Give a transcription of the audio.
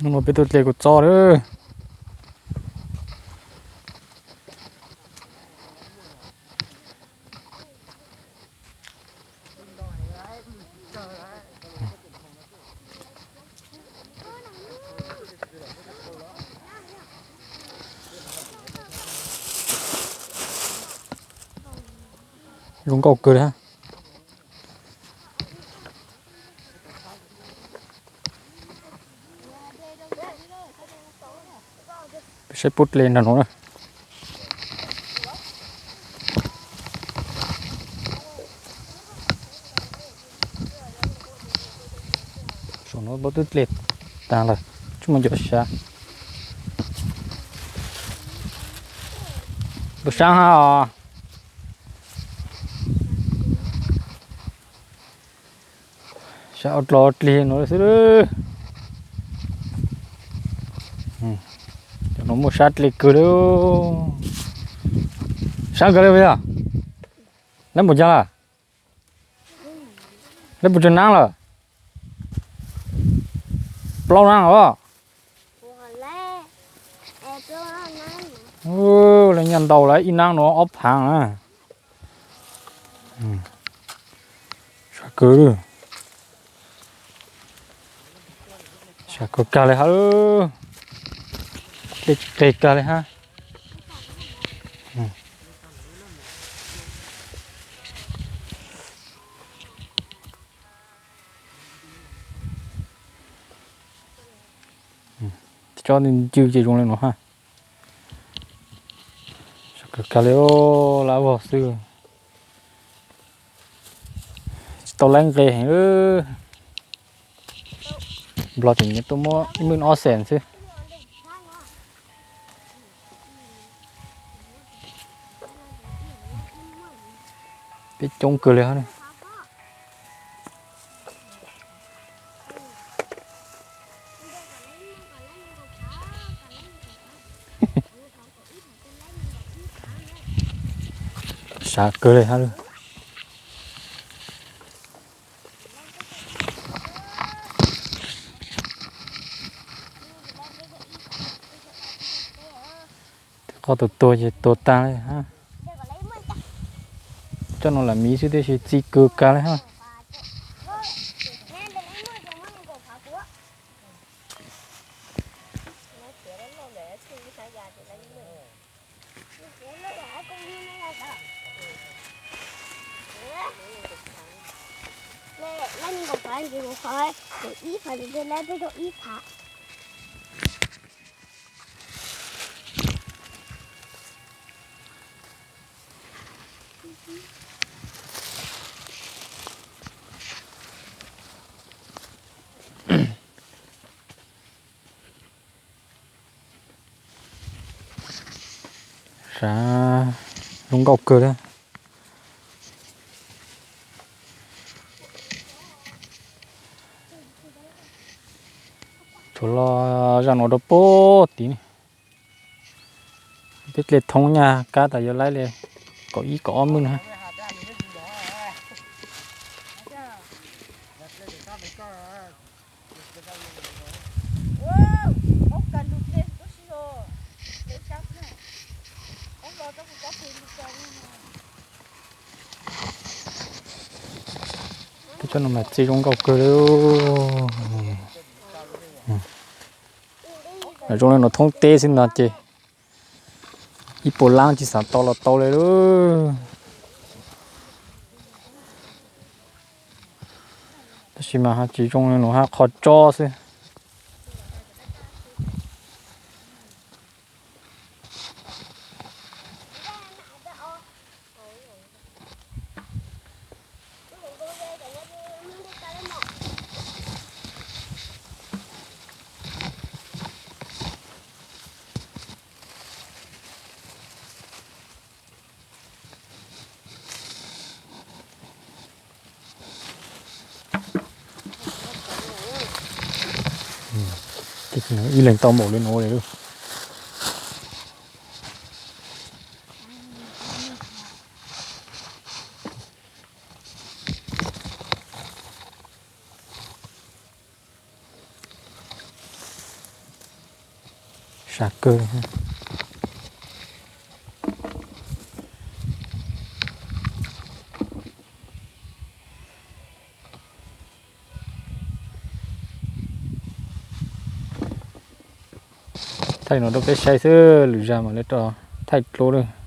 Hnub no peb tuaj dle kua txob lawm. Zoo nkauj kawg li hab. Peb saib puab dle nrag nuav na. Saum no puab twb dle taag lawm, tsuas muaj nco sav. Puas saab hab os? Sav ua dlo dlig no xwb. Cov no muaj sab dle kawg li. Saab kawg li puas yog? Lawv mus caag lawm? Lawv puas tsawg naab lawm? Plaub naab os. Lawv nyiaj ntau lawm, ib naab no ob phaav na. Sav kawg, sav kawg kag li hab, dlej tsis qeg kag li hab. Cov ncw ces zoo li no hab. Kawg kag li, lab vog xwb. Tsis tau laib nqe heev. Nplog tseem nyiam tuaj muab ib mwj ob xees xwb. Peb coob kawg li hab. Sav kawg li hab. Qoj tuag tuag ces tuag tag li hab. Coj no lam miv xwb tiam sis txi kawg kag li hab. Sav zoo nkauj kawg li. Tshuav los zaj no rau puag tid ne. Peb dle thoob nyaj kab tas yuav laib li kaum ib kaum ob mwj na. Peb tsob no mas txiv zoo nkauj kawg li. Zoo li no thoob teb xwb no ces ib puas lab tsis xav tau los tau li lauj. Tab sis mas ho tsis zoo li no hab, qhov tsob xwb. Ib leeg tau npaum li no li lauj. Sab kawg. Thaij no rau peb saib xwb, lwm zag mam li rov thaij dlua lawm.